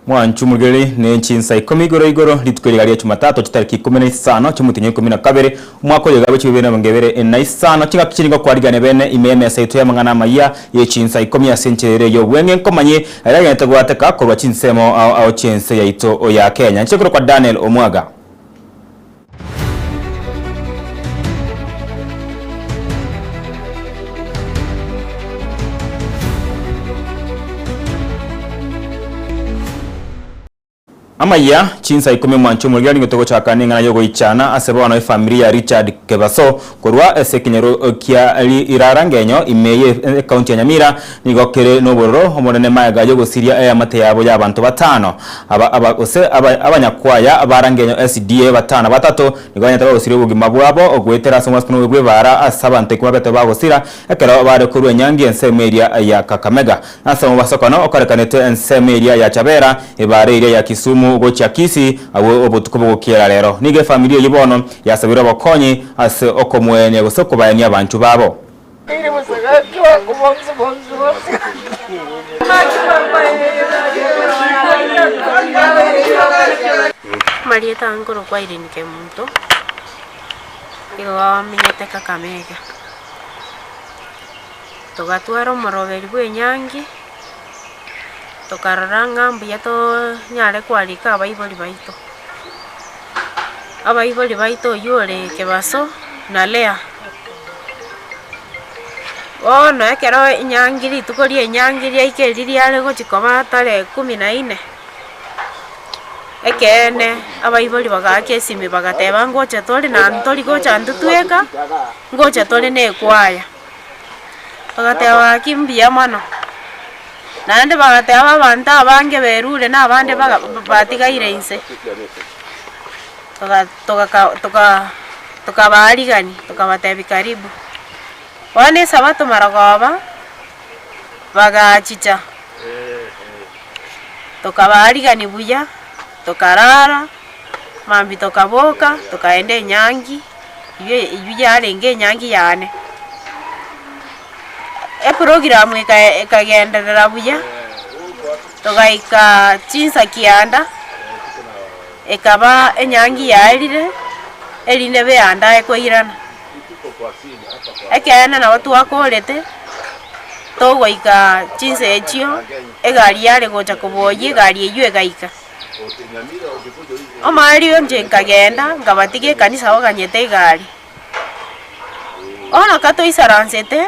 Mwanchu morigererie ne chinsa ikomi igoro igoro rituko riga ria Jumatatu chitariki ikomi na isano chiomotienyi o ikomi na kabere omwaka oyo iga bwe chibibere na emerongo ebere na isano chingaki chiria ngokwarigania bene ime y'emesa yaito y'amang'ana amayia ye chinsa ikomi ase enchera ere y'obweng'e nkomanye aria agenderete goateka korwa chinsemo ao ao chi'ense yaito ya Kenya. Inche nkorokwa Daniel Omwaga. Amayia, chinsa ikomi omwancho omorwani nigo togochaka neng'ana yogoichana ase bono efamiri ya Richard Kebaso korwa ase ekenyoro kia Irarangenyo ime ye ekaunti ya Nyamira Nigo kere nobororo omonene magega y'ogosiria eamate yabo y'abanto batano. Aba aba gose aba abanyakwaya ba Rangenyo SDA batano batato nigo banyete bagosiria obogima bwabo goetera ase omwasikono bw'ebaara ase abanto ikomi babete bagosira ekero bare korua enyangi ensemo eria ya Kakamega. Ase omobasokono okorekanete ensemo eria ya Chabera, ebaara eria ya Kisumu gochia Kisii abwo obotuko bogokiera rero. Nigo efamiri eyio bono yasabire obokonyi ase okomoenia gose okobaenia abanchwa babo. Amarieta aya nkorokwa Irene Kemunto, nigo amenyete Kakamega. Togatwara omoroberi bwa enyangi, tokarora ng'a mbuya tonyare kwarika abaibori baito. Abaibori baito oywo ore Kebaso na Leah. Bono ekero enyangi rituko ria enyangi riaika erio riare gochia koba tarehe kumi na inne, ekeene abaibori bagaaka esimi bagateba ngocha tore na ntori gocha intwe tweka, ngocha tore na ekwaya. Bagateba gaki mbuya mono, naende bagateba abanto abange berure na abande baga batigaire inse, toga togaka toka tokabaarigania tokabatebia karibu. Bono esabato marogoba, bagachicha, tokabaarigania buya, tokarara, mambia tokaboka, tokaenda enyangi. Eyio eyio yarenge enyangi yane. Eprogram eka ekagenderera buya, togaika chinsa kianda, ekaba enyangi yaerire, erinde beandae koirana. Ekeene nabo twakorete, togoika chinsa echio, egari yare gocha koboyia egari eyio egaika. Omoerio inche nkagenda, nkabatiga ekanisa baganyete egari. Bono ka toisaransete,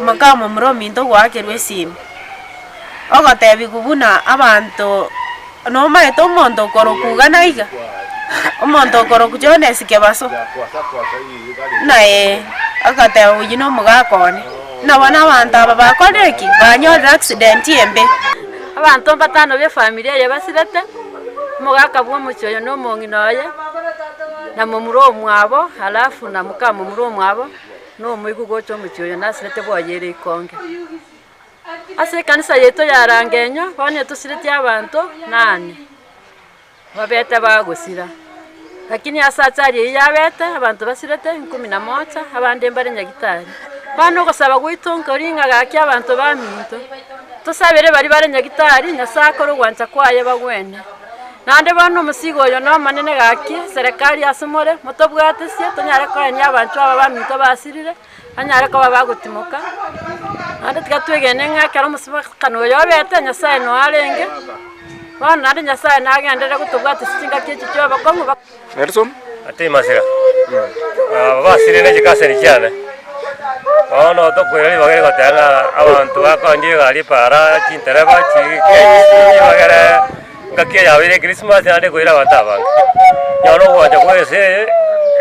mokamomura ominto ogoakerwa esimi, ogotebiwa buna abanto nomaete omonto okorokwa iga na iga, omonto okorokwa Jones Kebaso, ng'a ee, agateba oyio na omogaka one, ng'a bono abanto aba bakorire ki? Banyorire accident embe. Abanto mbatano b'efamiri eye basirete, omogaka bw'omochie oyo na omong'ina oye, na momura omwabo, alafu na moka momura omwabo, na omoigwa gocha omochie oyo nasirete boyere ikonge. Ase ekanisa yaito ya Rangenyo, bono etosiretie abanto nane. Babete bagosira. Lakini ase achari eyio yabete, abanto basirete nkumi na moja, abande mbare nyagitari. Bono ogosaba gwaito nkori ng'a gaki abanto baminto, tosabere baria bare nyagitari, Nyasae akore ogwancha kwaye bagwene. Naende bono omosigo oyo nomonene gaki, eserekari ase more, motobwatesie tonyare koenia abanchwa aba baminto basirire, banyare koba bagotimoka, naende tiga twegene ng'a ekero omosibakano oyo obete, Nyasaye noo arenge, bono naende Nyasaye nagenderere gotobwatisia chingaki echi chia obokong'u ba. Nelson Ate Masira, aba basire ne chikaseni chiane, bono tokoira ribaga rigoteba ng'a abanto bakoendia egari epaara, chintereba chikechi ribagere ngaki eyabeire ekrismasi naende ekoira abanto abange. Nyora ogoancha kwa ense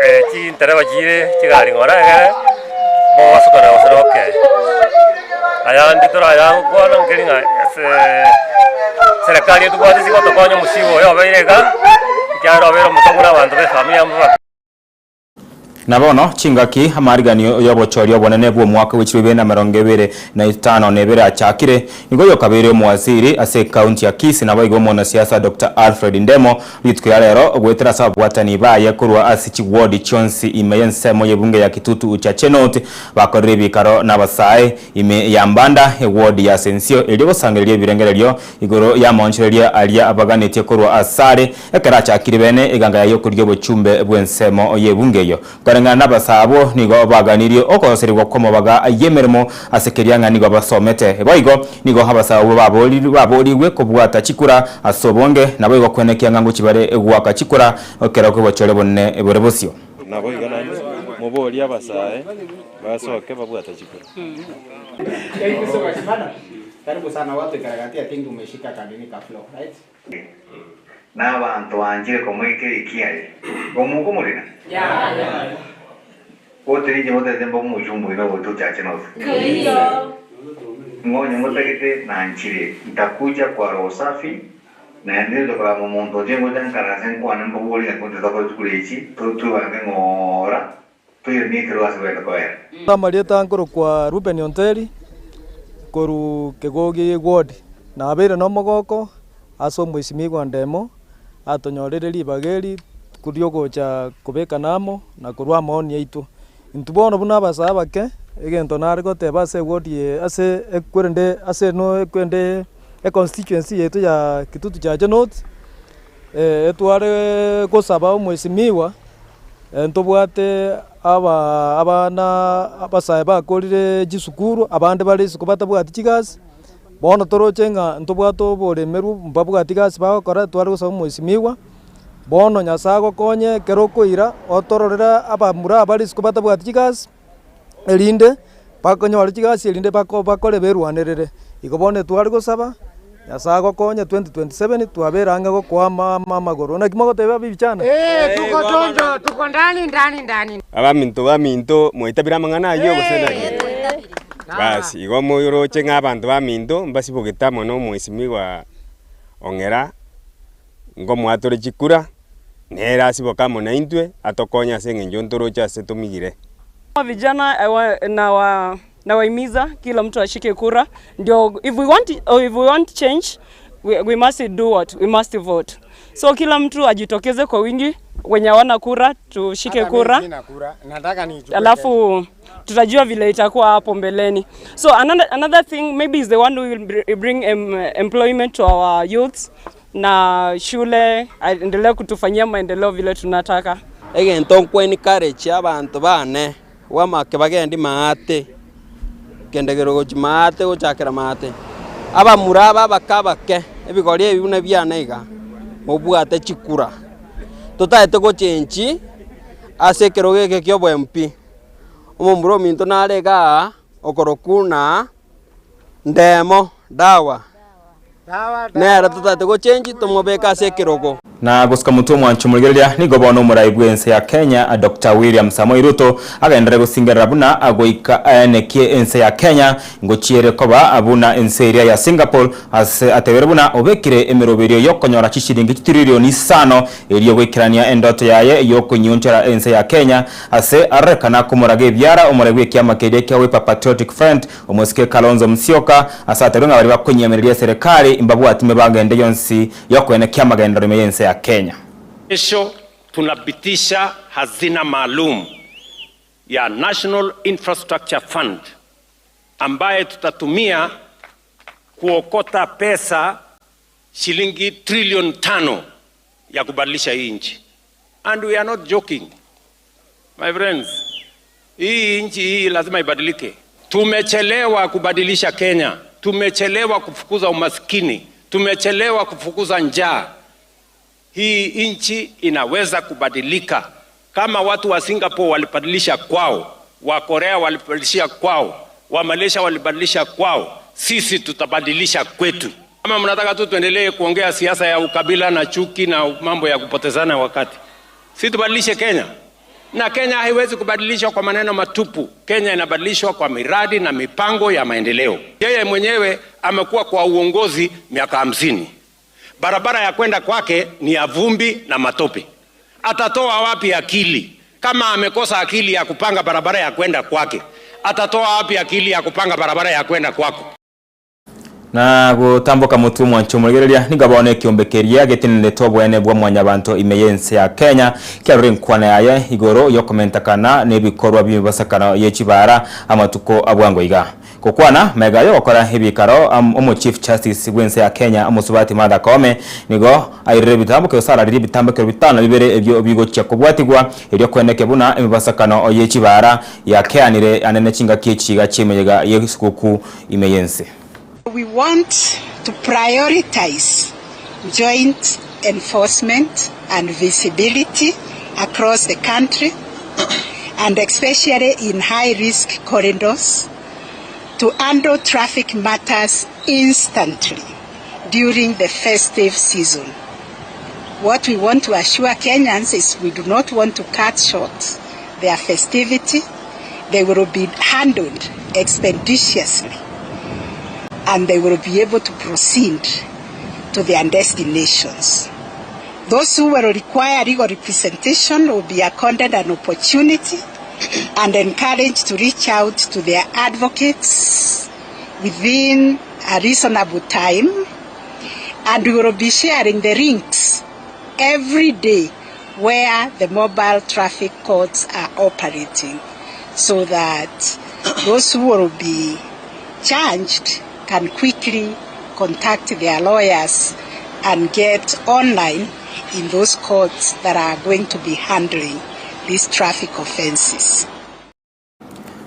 eye chintereba chire chigari ng'ora egere mobasukana gose na okee. Ayande torayagokwana nkeri ng'a ase serikali etobwate chigotokonya omosigo oyo obeire iga, ekiagera obeire omokong'u na abanto ba efamiri amo. Na bono chingaki amariganio y'obochori obonene bw'omwaka bwe chilifu ibere na emerongo ebere na etano na ebere achakire, nigo yokabeire omowaziri ase ekaunti ya Kisii naboigo omonasiasa Doctor Alfred Ndemo rituko ria rero goetera ase ababwatani baye korwa ase chiwodi chionsi ime y'ensemo y'ebunge ya Kitutu Chache North bakorire ebikaro n'abasae ime ya Mbanda ewodi ya Sensio erio gosangereria ebirengererio igoro y'amaonchoreria aria abaganetie korwa asare Ekero achakire bene eganga yaye y'okorigia obochumbe bw'ensemo y'ebunga eyio. Koreng'ana n'abasaa abwo nigo baganirie okogoserigwa kw'amabaga y'emeremo ase keria ng'a nigo basomete. Boigo nigo abasaa abwo baborigwe kobwata chikura ase obonge, naboigo kwenekia ng'a ngochia bare goaka chikura ekero kw'obochore obonene bore bosio. Naboigo naende moborie abasae basoke babwate chikura. Thank you so much, madam. Karibu sana watu Ikaragati. I think umeshika kanini ka flow, right? Na abanto banchire komoikera ekiaye. Omokomorera? Gotiri inche motagete mbe omochumba oino ogocha ochache nonsi. Ng'a onye motagete nanchire, ntakuja kwa roho safi, naende ninche korama omonto onche ngocha nkaranse nkwane mboborie ng'a konte tokore chikura echi, twebange ng'ora, toiranie ekerogo ase kogenda koera. Amarieta nkorokwa Reuben Onteri, korwa Kegogi ward. Nabeire nomogoko ase omwesimigwa Ndemo atonyorire ribaga eri riogocha kobekana amo na korwa amaoni aito. Intwe bono buna abasae abake, egento nare goteba ase eward eye ase ekwerende ase eno ekwende econstituency yaito ya Kitutu Chache North, etware gosaba omwesimigwa Ntobwate abana abasae bakorire chisukuru, abande bare isiko batabwati chigasi, bono toroche ng'a ntobwate oboremerwa mbabwati gasi bagokora tware gosaba omwesimigwa, bono Nyasaye agokonye ekero okoira otororere abamura abare isiko batabwati chigasi, erinde bakonyore chigasi erinde bako bakore berwanerere. Igo bono etware gosaba, Nyasaye agokonye 2027 twabere ang'e gokoa ama ama amagoro. Naki mogoteba vijana? Tuko chonjo, tuko ndani ndani ndani. Abaminto baminto, mwaitabire amang'ana ayio gose naki? Basi, igo moroche ng'a abanto baminto mbasibogete amo na omwesimigwa Ong'era, nkomoatore chikura, nere asiboke amo naintwe, atokonye ase eng'encho ntoroche ase tomigire. Vijana nawa nawahimiza kila mtu ashike kura ndio if we want, if we want change we, we must do what we must vote so kila mtu ajitokeze kwa wingi wenye hawana kura tushike kura alafu tutajua vile itakuwa hapo mbeleni so another, another thing maybe is the one who will bring em, employment to our youths na shule aendelee kutufanyia maendeleo vile tunataka. Egento nkwe encourage abanto bane bw'amake bagende maate, kende kere gochia maate gochakera maate. Abamura aba abake abake, ebigori ebi buna biane iga, mobwate chikura. Totaete gochenchi ase ekerogo eke kia obo MP, omomura ominto nare igaa okorokwa ng'a Ndemo dawa, nere totaete gochenchi tomobeke ase ekerogo. Na gosika motwe omwancho omorigereria nigo bono omorai bw'ense ya Kenya Doctor William Samoei Ruto agenderere gosingerera buna goika aenekie ense ya Kenya ngochiere koba buna ense eria ya Singapore ase atebire buna obekire emeroberio yokonyora chishilingi chitiririoni isano erio goikerania endoto yaye yokonyionchora ense ya Kenya ase arorekana komoraga ebiara omorai bw'ekiama keria kia Wiper Patriotic Front Omosike Kalonzo Musyoka ase aterwe ng'a baria bakonyemereria eserekari mbabwati mebango ende yonsi y'okoenekia amagenderero ime y'ense ya Kenya. Kesho tunapitisha hazina maalum ya National Infrastructure Fund ambaye tutatumia kuokota pesa shilingi trilioni tano ya kubadilisha hii nchi. And we are not joking. My friends, hii nchi hii lazima ibadilike. Tumechelewa kubadilisha Kenya, tumechelewa kufukuza umaskini, tumechelewa kufukuza njaa. Hii nchi inaweza kubadilika kama watu wa Singapore walibadilisha kwao, wa Korea walibadilisha kwao, wa Malaysia walibadilisha kwao, sisi tutabadilisha kwetu. Kama mnataka tu tuendelee kuongea siasa ya ukabila na chuki na mambo ya kupotezana wakati, si tubadilishe Kenya? Na Kenya haiwezi kubadilishwa kwa maneno matupu. Kenya inabadilishwa kwa miradi na mipango ya maendeleo. Yeye mwenyewe amekuwa kwa uongozi miaka hamsini. Barabara ya kwenda kwake ni ya vumbi na matope. Atatoa wapi akili Kama amekosa akili ya kupanga barabara ya kwenda kwake, atatoa wapi akili ya kupanga barabara ya kwenda kwako? Na gotamboka motwe omwancho omorigereria, nigo bono ekiombe keria getenenerete oboene bwa mwanyabanto ime y'ense ya Kenya kiarure enkwana yaye igoro y'okomentakana nebikorwa bi'emebasakano ye chibaara amatuko a bwango iga. Gokwana magega y'ogokora ebikaro omo Chief Justice bw'ense ya Kenya omosubati Martha Koome nigo airire ebitambokero gose araririe ebitambokero bitano na bibere ebio bigochia kobwatigwa erio koeneke buna emebasakano ye chibaara yakeanire anene chingaki echi iga chi'emeyega y'esuguku ime y'ense. We want to prioritise joint enforcement and visibility across the country and especially in high risk corridors to handle traffic matters instantly during the festive season. What we want to assure Kenyans is we do not want to cut short their festivity. They will be handled expeditiously and they will be able to proceed to their destinations. Those who will require legal representation will be accorded an opportunity and encouraged to reach out to their advocates within a reasonable time and we will be sharing the links every day where the mobile traffic courts are operating so that those who will be charged can quickly contact their lawyers and get online in those courts that are going to be handling these traffic offences.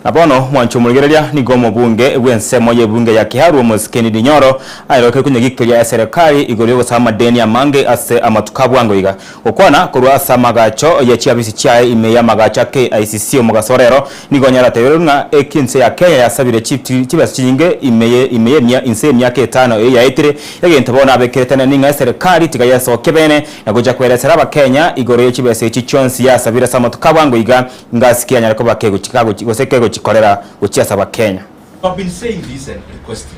Na bono, mwanche omorigereria, nigo omobunge bw'ensemo y'ebunge ya Kiharu Omosike Kennedy Nyoro aerokire konyegikeria eserekari igoro y'ogosaba amadeni amange ase amatuko a bwango iga. Gokwana korwa ase amagacho ye chiafisi chiaye ime y'amagacho a KICC omogaso rero nigo Nyoro atebirie ng'a eki ense ya Kenya yasabire chibesa chinyinge ime ime inse y'emiaka etano eyio yaetire egento bono abekeretene ning'a eserekari tiga yesokie bene na gocha koeresera abakenya igoro ye chibesa echi chionsi yasabire ase amatuko a bwango iga Ngasi ki anyare koba gose kegochikorera gochia ase Abakenya? I've been saying this and requesting.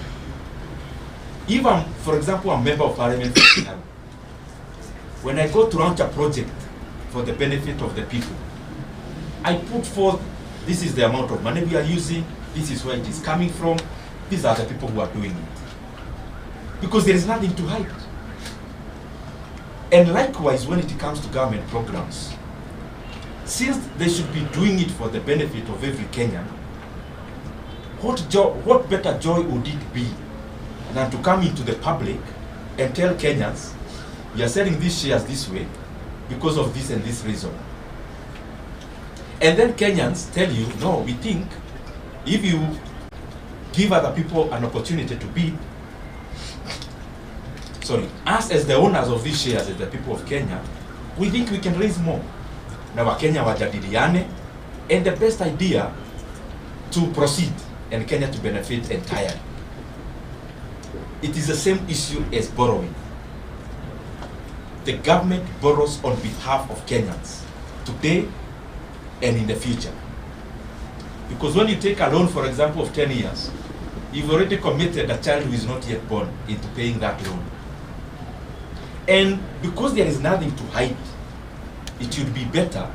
If I'm, for example, a member of parliament for Kiharu, when I go to launch a project for the benefit of the people, I put forth this is the amount of money we are using, this is where it is coming from, these are the people who are doing it. Because there is nothing to hide. And likewise, when it comes to government programs, since they should be doing it for the benefit of every Kenyan, what, what better joy would it be than to come into the public and tell Kenyans, we are selling these shares this way because of this and this reason. And then Kenyans tell you, no, we think if you give other people an opportunity to bid, sorry, us as the owners of these shares, as the people of Kenya, we think we can raise more. Na Wakenya wajadiliane, and the best idea to proceed and Kenya to benefit entirely. It is the same issue as borrowing. The government borrows on behalf of Kenyans today and in the future. Because when you take a loan, for example, of 10 years, you've already committed a child who is not yet born into paying that loan. And because there is nothing to hide, it should be better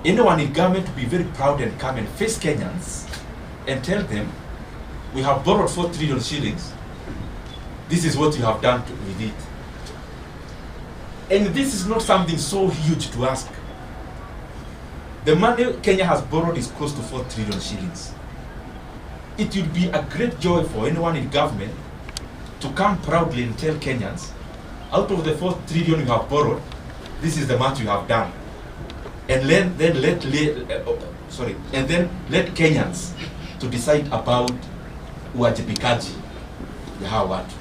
anyone in government to be very proud and come and face Kenyans and tell them, we have borrowed 4 trillion shillings, this is what you have done to, with it. And this is not something so huge to ask. The money Kenya has borrowed is close to 4 trillion shillings. It would be a great joy for anyone in government to come proudly and tell Kenyans, out of the 4 trillion you have borrowed, this is the much you have done. And then, then let, uh, sorry, and then let Kenyans to decide about uwajibikaji ya hawa watu.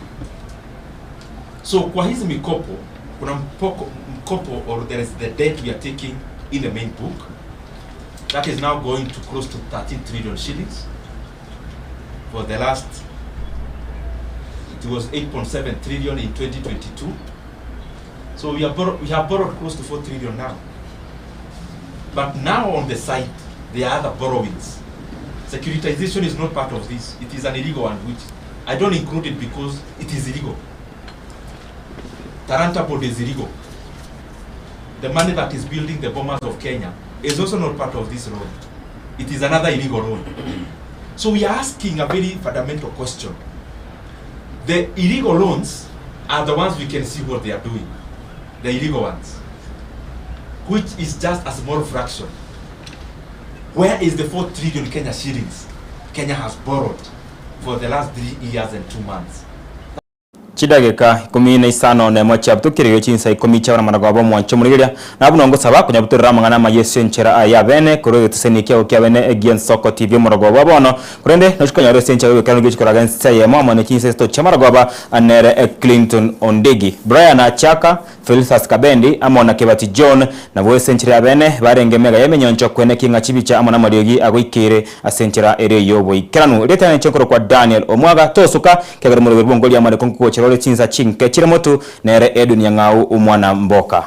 So kwa hizi mikopo kuna mpoko, mkopo or there is the debt we are taking in the main book that is now going to close to 13 trillion shillings. For the last, it was 8.7 trillion in 2022. So we, are borrow, we have borrowed close to 4 trillion now. But now on the side, there are other borrowings. Securitization is not part of this. It is an illegal one, which I don't include it because it is illegal. Taranta board is illegal. The money that is building the bombers of Kenya is also not part of this loan. It is another illegal loan. So we are asking a very fundamental question. The illegal loans are the ones we can see what they are doing, the illegal ones, which is just a small fraction. Where is the 4 trillion Kenya shillings Kenya has borrowed for the last 3 years and 2 months? Chidageka ikomi na isano nemo chiabutokirie chinsa ikomi chia amaragoba omwancho omorigereria, na buna ngosaba konyabutorera amang'ana amaya ase enchera aye y'abene, korwa egeteseni kiao ki'abene egi'ensoko TV omorogoba bwa bono, korende nochie konyora ase enchera y'ogoikeranu gochia koraga ense eyemo amo ne chinsa isato chi'amaragoba nere Clinton Ondigi, Brian Achaka, Felicitas Kabendi, amo na Kebati John, nabwo ase enchera y'abene barenge emega y'emenyoncho kweneki ng'a chibicha amo namariogi agoikeire ase enchera ere y'oboikeranu. Erieta riane inche nkorokwa Daniel Omwaga, tosuka, ekiagera omorweri bw'ongoria amareko nkogochera ore chinsa chinke chire motu, nere Edwin Nyang'au omwana mboka.